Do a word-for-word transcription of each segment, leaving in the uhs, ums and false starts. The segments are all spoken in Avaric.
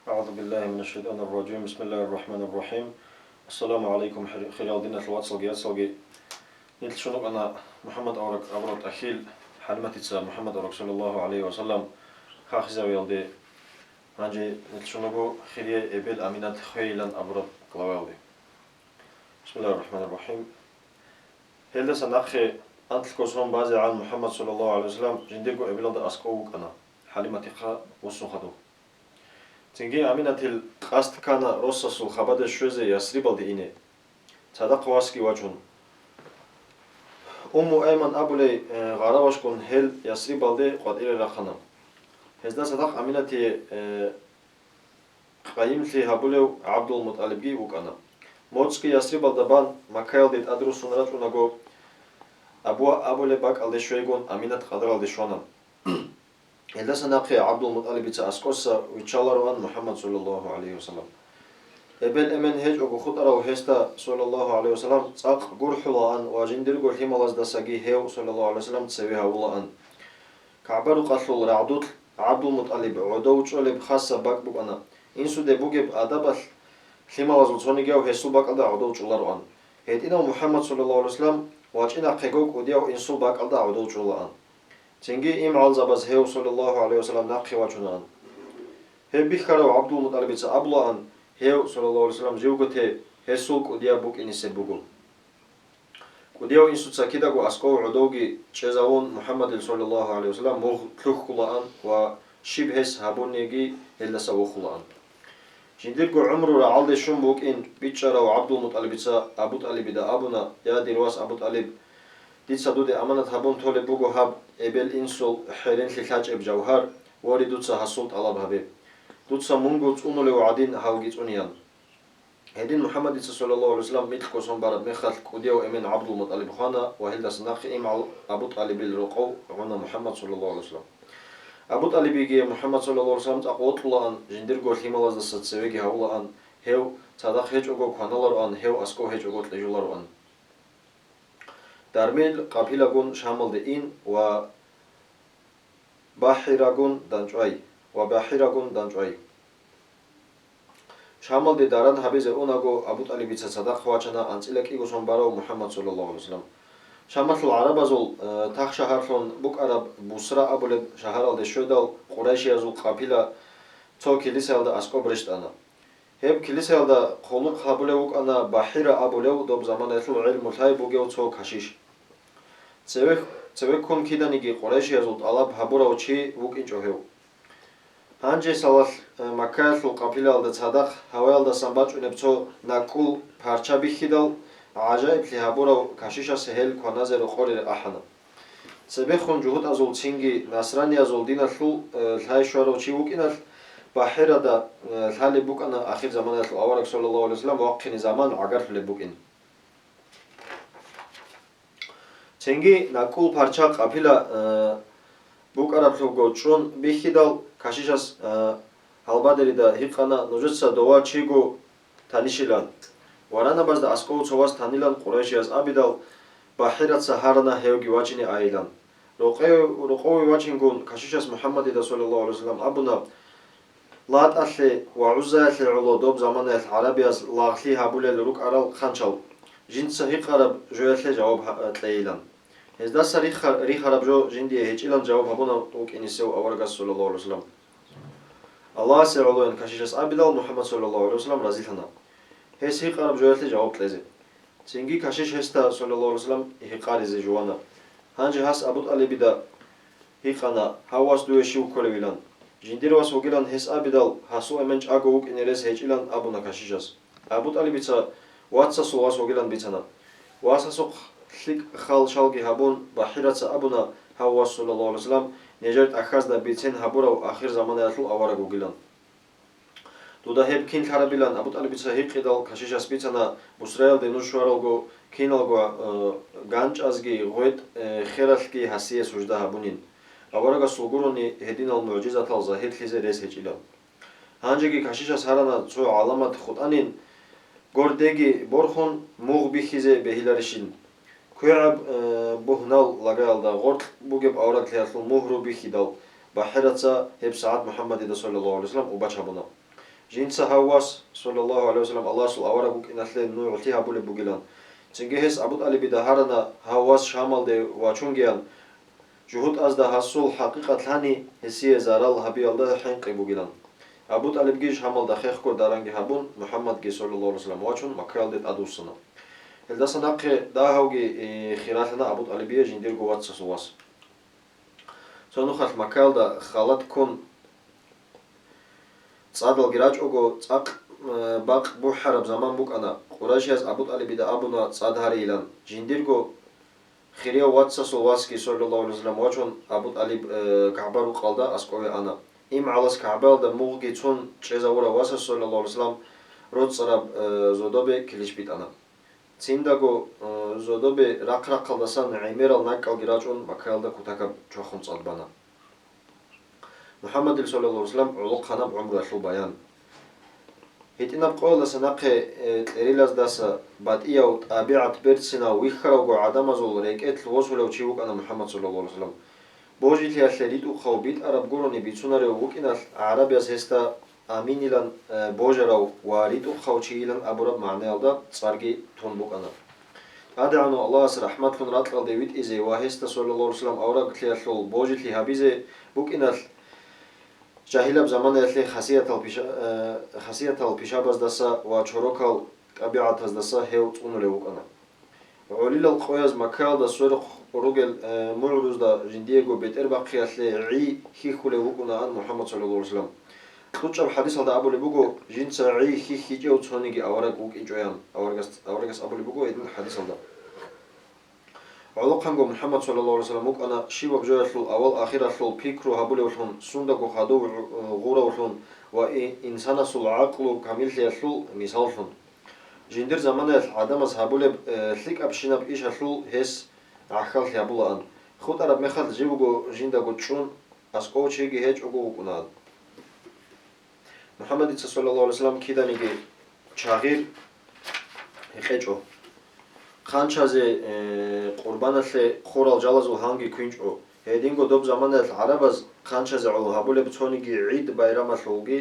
أعوذ بالله من الشيطان الرجيم. بسم الله الرحمن الرحيم. السلام عليكم, хир-, хириял диналъул вацалги яцалги. Нилъ щун вукӀана МухӀаммад авараг абураб тӀахьил ХӀалиматица МухӀаммад авараг, саллаллагьу гӀалайгьи ва саллам, хахизавиялде. Гьанже нилъ щун вуго хирияй эбел Аминат хвейилан абураб главаялде. Бисмиллагьир рахӀманир рахӀим. Гьелдаса нахъе анлъго сон базегӀан МухӀаммад, саллаллагьу гӀалайгьи ва саллам, жиндирго эбелалда аскӀов вукӀана, ХӀалиматихъа вуссун хадуб. Цинги Аминатил къасд ккана росасул хабаде щвезе Ясрибалде ине, цадахъ васги вачун. Умму Айман абулей, э, гъаравашгун гьел Ясрибалде къватӀире рахъана. Гьезда цадахъ Аминатие, э, къайимлъи гьабулев ГӀабдулмутӀалибги вукӀана. МоцӀги Ясрибалда бан, Маккаялде тӀадруссун рачӀунаго, Абуа абулеб бакӀалде щвейгун, Аминат къадралде щвана. Гьелдаса нахъе ГӀабдулмутӀалибица аскӀоса виччалароан МухӀаммад, саллаллагьу гӀалайгьи ва саллам. Эбел-эмен гьечӀого хутӀарав гьесда, саллаллагьу гӀалайгьи ва саллам, цӀакъ гурхӀулаан ва жиндирго лъималаздасаги гьев, саллаллагьу гӀалайгьи ва саллам, цеве гьавулаан. КагӀба-рукъалъул рагӀдулъ ГӀабдулмутӀалиб гӀодов чӀолеб хасаб бакӀ букӀана. Инсуде бугеб адабалъ лъималазул цонигияв гьесул бакӀалда гӀодов чӀолароан. ГьетӀинав МухӀаммад, саллаллагьу гӀалайгьи ва саллам, вачӀинахъего кӀудияв инсул бакӀалда гӀодов чӀолаан. Цинги имгӀалзабаз гьев, саллаллагьу гӀалайгьи ва саллам, нахъе вачунаан. Гьеб бихьарав ГӀабдулмутӀалибица абулаан, гьев, саллаллагьу гӀалайгьи ва саллам, живго те гьесул кӀудияб букӀинисеб буго. КӀудияв инсуца кидаго аскӀов гӀодовги чӀезавун, МухӀаммадил, саллаллагьу гӀалайгьи ва саллам, мугъ лъухьулаан ва щиб гьес гьабуниги гьелдаса вохулаан. Жиндирго гӀумру рагӀалде щун букӀин бичӀчӀарав ГӀабдулмутӀалибица Абу ТӀалибида абуна: «Я, дир вас Абу ТӀалиб, дица дуде аманат гьабун толеб буго гьаб эбел-инсул хӀеренлъи лъачӀеб жавгьар, воре, дуца гьасул тӀалаб гьабе. Дуца мунго цӀунулев гӀадин гьавги цӀунеян». Гьедин МухӀаммадица, саллаллагьу гӀалайгьи ва саллам, микьго сон бараб мехалъ кӀудияв эмен ГӀабдулмутӀалиб хвана ва гьелдаса нахъе имгӀал Абу ТӀалибил рокъов гӀуна МухӀаммад, саллаллагьу гӀалайгьи ва саллам. Абу ТӀалибиги МухӀаммад, саллаллагьу гӀалайгьи ва саллам, цӀакъ вокьулаан, жиндирго лъималаздаса цевеги гьавулаан, гьев цадахъ гьечӀого кваналароан, гьев аскӀов гьечӀого кьижулароан. Дармил къапилагун Шамалде ин ва БахӀирагун дандчӀвай, ва БахӀирагун дандчӀвай. Шамалде даран гьабизе унаго, Абу ТӀалибица цадахъ вачана анцӀила кӀиго сон барав МухӀаммад, саллаллагьу гӀалайгьи ва саллам. Шамалъул гӀарабазул, э, тахшагьарлъун букӀараб Бусра абулеб шагьаралде щведал, къурайшиязул къапила цо килисаялда аскӀоб рещтӀана. Гьеб килисаялда хъулухъ гьабулев вукӀана БахӀира абулев, доб заманаялъул гӀелму лъай бугев цо кашиш. Цеве-, цевеккун киданиги къурайшиязул тӀалаб гьабурав чи вукӀинчӀо гьев. Гьанже салалъ, э, Маккаялъул къапилаялда цадахъ гьаваялдасан бачӀунеб цо накӀкӀул парча бихьидал, гӀажаиблъи гьабурав кашишас гьел кваназе рокъоре ахӀана. Цебехун жугьутӀазул цинги насраниязул диналъул, э, лъай щварав чи вукӀиналъ, БахӀирада, э, лъалеб букӀана ахир заманаялъул авараг, саллаллагьу гӀалайгьи ва саллам, вахъине заман гӀагарлъулеб букӀин. Цинги накӀкӀул парча къапила, э, букӀараблъубго чӀун бихьидал, кашишас, э, гьалбадерида гьикъана: «Нужеца дова чиго танищилан? Варанабазда аскӀов цо вас танилан», къурайшияз абидал, БахӀираца гьарана гьевги вачине айилан. Рокъов-, рокъове вачингун кашишас МухӀаммадида, саллаллагьу гӀалайгьи ва саллам, абуна: «ЛатӀалъе ва ГӀуззаялъе гӀоло доб заманаялъ гӀарабияз лагълъи гьабулел рукӀарал хъанчал, жинца гьикъараб жоялъе жаваб гьа-, кьейилан». Гьездаса рихха-, рихараб жо жиндие гьечӀилан жаваб гьабуна вукӀинесев аварагас, саллаллагьу гӀалайгьи ва саллам. «Аллагьасе гӀолоян», кашишас абидал, МухӀаммад, саллаллагьу гӀалайгьи ва саллам, разилъана гьес гьикъараб жоялъе жаваб кьезе. Цинги кашиш гьесда, саллаллагьу гӀалайгьи ва саллам, гьикъаризе жувана. Гьанже гьас Абу ТӀалибида гьикъана: «Гьав вас дуе щив кколевилан?» Жиндир вас вугилан гьес абидал, гьасул эмен чӀаго вукӀине рес гьечӀилан абуна кашишас. Абу ТӀалибица вацасул вас вугилан бицана. Васасухъ лъикӀ хал-шалги гьабун, БахӀираца абуна гьав вас, саллаллагьу гӀалайгьи ва саллам, нижер тӀахьазда бицен гьабурав ахир заманаялъул авараг вугилан. «Дуда гьеб кин лъарабилан?» Абу ТӀалибица гьикъидал, кашишас бицана: «Бусраялде нуж щваралго, киналго, э, ганчӀазги гъветӀ, э, хералъги гьасие сужда гьабунин. Аварагасул гурони гьединал мугӀжизатал загьирлъизе рес гьечӀилан». Гьанжеги кашишас гьарана цо гӀаламат хутӀанин, гордеги борхун, мугъ бихьизе бегьиларищин. КвегӀаб, э, бугьнал лагаялда гъоркь бугеб авраглъиялъул мугьру бихьидал, БахӀираца гьеб сагӀат МухӀаммадида, саллаллагьу гӀалайгьи ва саллам, убач гьабуна. Жинца гьав вас, саллаллагьу гӀалайгьи вассалам, Аллагьасул авараг вукӀиналъе нугӀлъи гьабулеб бугилан. Цинги гьес Абу ТӀалибида гьарана гьав вас Шамалде вачунгеян, жугьутӀазда гьасул хӀакъикъат лъани, гьесие зарал гьабиялда хӀинкъи бугилан. Абу ТӀалибги Шамалда хехго даранги гьабун, МухӀаммадги, саллаллагьу гӀалайгьи вассалам, вачун, Маккаялде тӀадвуссана. Гьелдаса нахъе дагьавги, э, хиралъана Абу ТӀалибие жиндирго вацасул вас. Цо нухалъ Маккаялда халат ккун цӀадалги рачӀого, цӀакъ, э, бакъ бухӀараб заман букӀана. Къурайшияз Абу ТӀалибида абуна цӀад гьарейилан. Жиндирго хирияв вацасул васги, саллаллагьу гӀалайгьи вассалам, вачун, Абу ТӀалиб, э, КагӀба рукъалда аскӀове ана. ИмгӀалас КагӀбаялда мугъги цун чӀезавурав васас, саллаллагьу гӀалайгьи вассалам, роцӀцӀараб, э, зодобе килищ битӀана. Циндаго, э, зодобе рахъ-рахъалдасан гӀемерал накӀкӀалги рачӀун, Маккаялда кутакаб чвахун цӀад бана. МухӀаммадил, саллаллагьу гӀалайгьи вассалам, гӀолохъанаб гӀумруялъул баян. ГьитӀинаб къоялдаса нахъе, э, кьерилаздаса батӀияв, тӀабигӀат берцинав, вихьаравго гӀадамазул рекӀелъ восулев чи вукӀана МухӀаммад, саллаллагьу гӀалайгьи вассалам. Божилъиялъе ритӀухъав битӀараб гурони бицунарев вукӀиналъ, гӀарабияз гьесда Аминилан, э, божарав ва ритӀухъав чийилан абураб магӀнаялда цӀарги тун букӀана. ТӀадегӀанав Аллагьас рахӀматлъун ракьалде витӀизе ва гьесда, саллаллагьу гӀалайгьи вассалам, авараглъиялъул божилъи гьабизе букӀиналъ, жагьилаб заманаялъе хасиятал пиша-, э, хасиятал пишабаздаса ва чорокал тӀабигӀатаздаса гьев цӀунулев вукӀана. ГӀолилал къояз Маккаялда сверухъ ругел, э, мугӀрузда жиндиего бетӀербахъиялъе гӀи хьихьулев вукӀунаан МухӀаммад, саллаллагьу гӀалайгьи вассалам. КьучӀаб хадисалда абулеб буго, жинца гӀи хьихьичӀев цониги авараг вукӀинчӀоян. Аварагас, аварагас абулеб буго гьедин хадисалда. ГӀолохъанго МухӀаммад, саллаллагьу гӀалайгьи вассалам, вукӀана щибаб жоялъул авал-ахиралъул пикру гьабулевлъун, сундаго хадув гъу-, гъуравлъун ва и-, инсанасул гӀакълу камиллъиялъул мисаллъун. Жиндир заманаялъ гӀадамаз гьабулеб, э, лъикӀабщинаб ишалъул гьес гӀахьаллъи гьабулаан. ХутӀараб мехалъ жив вуго жиндаго чӀун, аскӀов чиги гьечӀого вукӀунаан. МухӀаммадица, саллаллагьу гӀалайгьи вассалам, киданиги чагъир гьекъечӀо. Хъанчазе, э, къурбаналъе хъурал жалазул гьанги квинчӀо. Гьединго доб заманаялъ гӀарабаз хъанчазе гӀоло гьабулеб цониги гӀид-байрамалъулги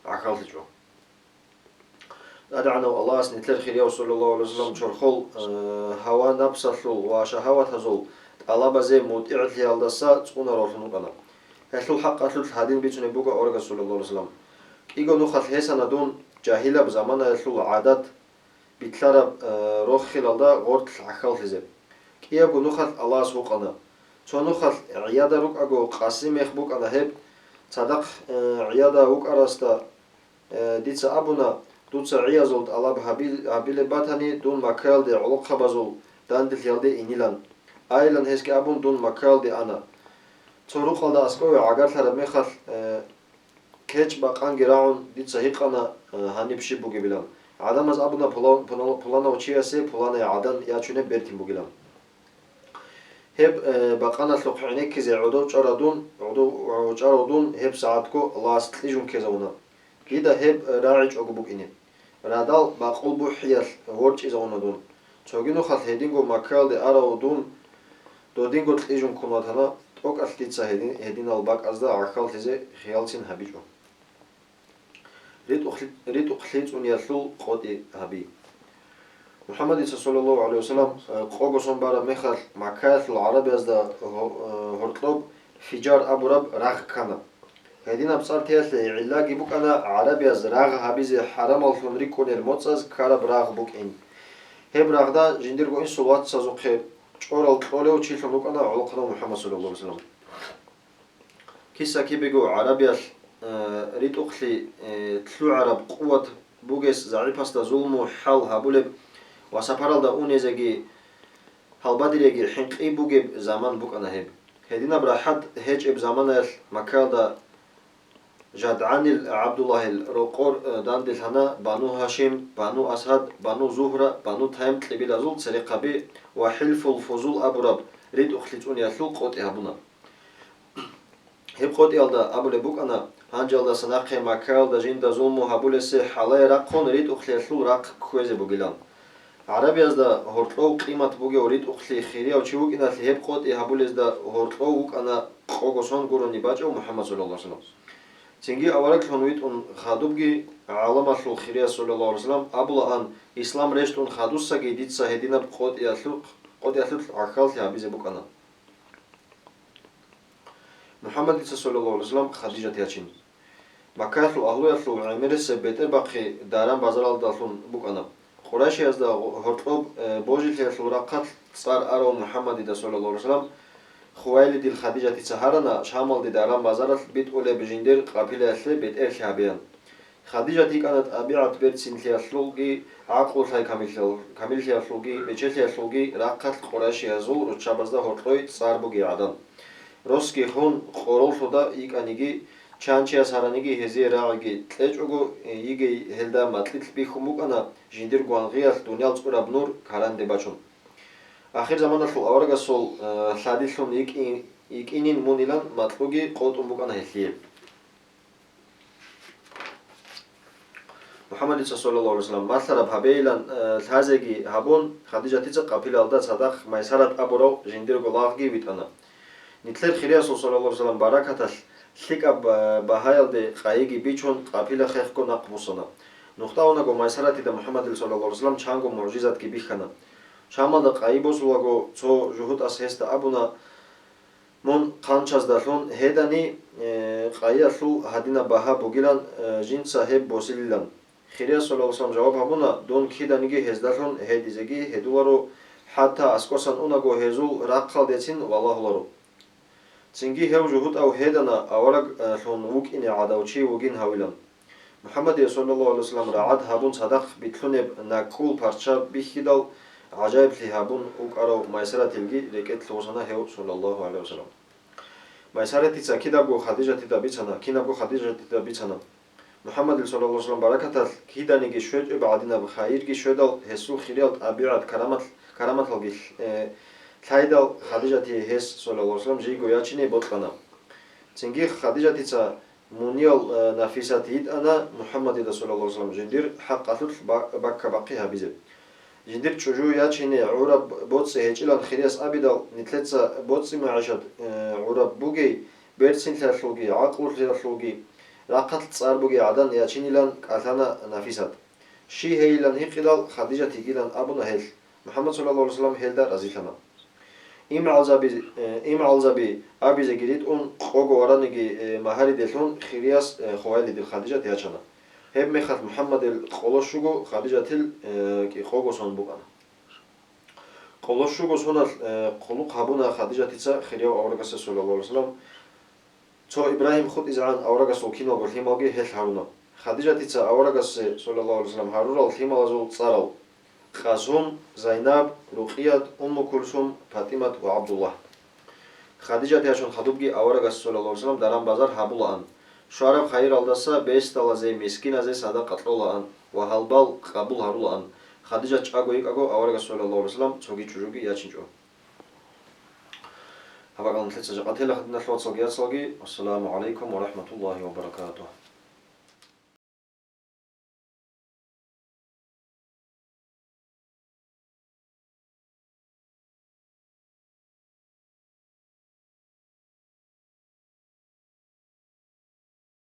гӀахьаллъичӀо. ТӀадегӀанав Аллагьас нилъер хирияв, саллаллагьу гӀалайгьи вассалам, чорхол, э, гьава-напсалъул ва шагьаватазул тӀалабазе мутӀигӀлъиялдаса цӀунаравлъун вукӀана. Гьелъул хӀакъалъулъ гьадин бицунеб буго аварагас, саллаллагьу гӀалайгьи вассалам: «КӀиго нухалъ гьесана дун жагьилаб заманаялъул гӀадат билълъараб, э, рохелалда гъорлъ гӀахьаллъизе. КӀиябго нухалъ Аллагьас гьукъана. Цо нухалъ гӀияда рукӀаго къаси мех букӀана гьеб. Цадахъ, э, гӀияда вукӀарасда, э, дица абуна: „Дуца гӀиязул тӀалаб гьабил-, гьабилеб батани, дун Маккаялде гӀолохъабазул данделъиялде инилан“, – айилан гьесги абун, дун Маккаялде ана. Цо рукъалда аскӀове гӀагарлъараб мехалъ, э, кечӀ-бакъанги рагӀун, дица гьикъана, э, гьаниб щиб бугебилан. ГӀадамаз абуна пула-, пула-, пуланав чиясе пуланай гӀадан ячунеб бертин бугилан. Гьеб, э, бакъаналъухъ гӀенеккизе гӀодов чӀарадун, гӀодов, гӀодов чӀарадун гьеб сагӀатго Аллагьас кьижун ккезавуна. Дида гьеб рагӀичӀого букӀине. Радал бакъул бухӀиялъ ворчӀизавуна дун. Цоги нухалъ гьединго Маккаялде арав дун додинго кьижун ккун ватана, тӀокӀалъ дица гьедин-, гьединал бакӀазда гӀахьаллъизе хиялцин гьабичӀо. РитӀухълъи-, ритӀухълъи цӀуниялъул къотӀи гьаби. МухӀаммадица, саллаллагьу гӀалайгьи вассалам, э, къого сон бараб мехалъ, Маккаялъул гӀарабиязда гьо-, э, гьоркьоб Фижар абураб рагъ ккана. Гьединаб цӀар теялъе гӀиллаги букӀана гӀарабияз рагъ гьабизе хӀарамаллъун рикӀкӀунел моцӀаз ккараб рагъ букӀин. Гьеб рагъда жиндирго инсул вацазухъе чӀорал кьолев чилъун вукӀана гӀолохъанав МухӀаммад, саллаллагьу гӀалайгьи вассалам. Киса-кибего гӀарабиялъ, э, ритӀухълъи, э, лъугӀараб къуват бугес загӀипасда зулму хӀал гьабулеб ва сапаралда унезеги гьалбадиреги хӀинкъи бугеб заман букӀана гьеб. Гьединаб рахӀат гьечӀеб заманаялъ Маккаялда ЖадгӀанил ГӀабдуллагьил рокъор, э, данделъана Бану Гьашим, Бану Асад, Бану Зугьра, Бану Тайм кьибилазул церехъаби ва ХӀилфул Фузул абураб ритӀухълъи цӀуниялъул къотӀи гьабуна. Гьеб къотӀиялда абулеб букӀана, гьанжалдаса нахъе Маккаялда жинда зулму гьабулесе хӀалае рахъун ритӀухълъиялъул рахъ кквезе бугилан. ГӀарабиязда гьоркьов къимат бугев ритӀухълъи хирияв чи вукӀиналъе гьеб къотӀи гьабулезда гьоркьов вукӀана къого сон гурони бачӀав МухӀаммад, саллаллагьу гӀалайгьи вассалам. Цинги авараглъун витӀун хадубги, гӀаламалъул хирияс, саллаллагьу гӀалайгьи вассалам, абулаан: «Ислам рещтӀун хадусаги дица гьединаб къотӀиялъухъ-, къотӀиялъулъ гӀахьаллъи гьабизе букӀана». МухӀаммадица, саллаллагьу гӀалайгьи вассалам, Хадижат ячин. Маккаялъул агьлуялъул гӀемерисеб бетӀербахъи даран-базаралдалъун букӀана. Къурайшиязда гъоркьоб, э, божилъиялъул рахъалъ цӀар арав МухӀаммадида, саллаллагьу гӀалайгьи вассалам, Хувайлидил Хадижатица гьарана Шамалде даран-базаралъ битӀулеб жиндир къапилаялъе бетӀерлъи гьабеян. Хадижат йикӀана тӀабигӀат берцинлъиялъулги, гӀакълу-лъай камиллъиялъулги, бечелъиялъулги рахъалъ къурайшиязул руччабазда гьоркьой цӀар бугей гӀадан. Росги хун, къороллъуда йикӀаниги, чан чияс гьараниги гьезие рагӀиги кьечӀого, йигей гьелда макьилъ бихьун букӀана жиндир гвангъиялъ дуниял цӀураб нур каранде бачун. Ахирзаманалъул аварагасул, э, лъадилъун йикӀи-, йикӀинин мунилан макьуги къотӀун букӀана гьелъие. МухӀаммадица, саллаллагьу гӀалайгьи вассалам, малъараб гьабейилан, э, лъазеги гьабун, Хадижатица къапилалда цадахъ Майсарат абурав жиндирго лагъги витӀана. Нилъер хириясул, саллаллагьу гӀалайгьи вассалам, баракаталъ лъикӀаб, э, багьаялде къайиги бичун, къапила хехго нахъ буссана. Нухда унаго Майсаратида МухӀаммадил, саллаллагьу гӀалайгьи вассалам, чанго мугӀжизатги бихьана. Шамалда къайи босулаго, цо жугьутӀас гьесда абуна: «Мун хъанчаздалъун гьедани, э, къайиялъул гьадинаб багьа бугилан, э, жинца гьеб босилилан». Хирияс, саллаллагьу гӀалайгьи вассалам, жаваб гьабуна: «Дун киданиги гьездалъун гьедизеги гьедуларо, хӀатта аскӀосан унаго гьезул рахъалдецин валагьуларо». Цинги гьев жугьутӀав гьедана авараглъун вукӀине гӀадав чи вугин гьавилан. МухӀаммадие, саллаллагьу гӀалайгьи вассалам, рагӀад гьабун цадахъ битӀлъунеб накӀкӀул парчча бихьидал, гӀажаиблъи гьабун вукӀарав Майсаратилги рекӀелъ босана гьев, саллаллагьу гӀалайгьи вассалам. Майсаратица кидабго Хадижатида бицана, кинабго Хадижатида бицана. МухӀаммадил, саллаллагьу гӀалайгьи вассалам, баракаталъ киданиги щвечӀеб гӀадинаб хайирги щведал, гьесул хириял тӀабигӀат, карамат-, караматалги, э, лъайдал, Хадижатие гьес, саллаллагьу гӀалайгьи вассалам, жийго ячине бокьана. Цинги Хадижатица муниял, э, Нафисат йитӀана МухӀаммадида, саллаллагьу гӀалайгьи вассалам, жиндир хӀакъалъулъ ба-, бакка-бахъи гьабизе. Жиндир чӀужу ячине гӀураб боцӀи гьечӀилан хирияс абидал, нилъеца боцӀи-магӀишат, э, гӀураб бугей, берцинлъиялъулги, гӀакълулъиялъулги, рахъалъ цӀар бугей гӀадан ячинилан кӀалъана Нафисат. Щий гьейилан гьикъидал, Хадижат йигилан абуна гьелъ. МухӀаммад, саллаллагьу гӀалайгьи вассалам, гьелда разилъана. ИмгӀалзаби-, э, имгӀалзаби абизеги ритӀун, къого вараниги, э, магьариделъун хирияс, э, Хувайлидил Хадижат ячана. Гьеб мехалъ МухӀаммадил къоло щуго, Хадижатил, э, кӀикъого сон букӀана. Къоло щуго соналъ, э, хъулухъ гьабуна Хадижатица хирияв аварагасе, саллаллагьу гӀалайгьи вассалам. Цо Ибрагьим хутӀизегӀан аварагасул киналго лъималги гьелъ гьаруна. Хадижатица аварагасе, саллаллагьу гӀалайгьи вассалам, гьарурал лъималазул цӀарал: Къасум, Зайнаб, Рукъият, Умму Кулсум, ПатӀимат ва ГӀабдуллагь. Хадижат яшун хадубги аварагас, саллаллагьу гӀалайгьи вассалам, даран-базар гьабулаан. Щвараб хайиралдаса бесдалазе, мискиназе садакъа кьолаан ва гьалбал къабул гьарулаан. Хадижат чӀаго йикӀаго аварагас, саллаллагьу гӀалайгьи вассалам, цоги чӀужуги ячин чӀо. Гьаб бакӀалда нилъеца жакъа тела, диналъул вацалги яцалги. Вассаламу гӀалайкум ва рахӀматуллагьи ва баракатугь.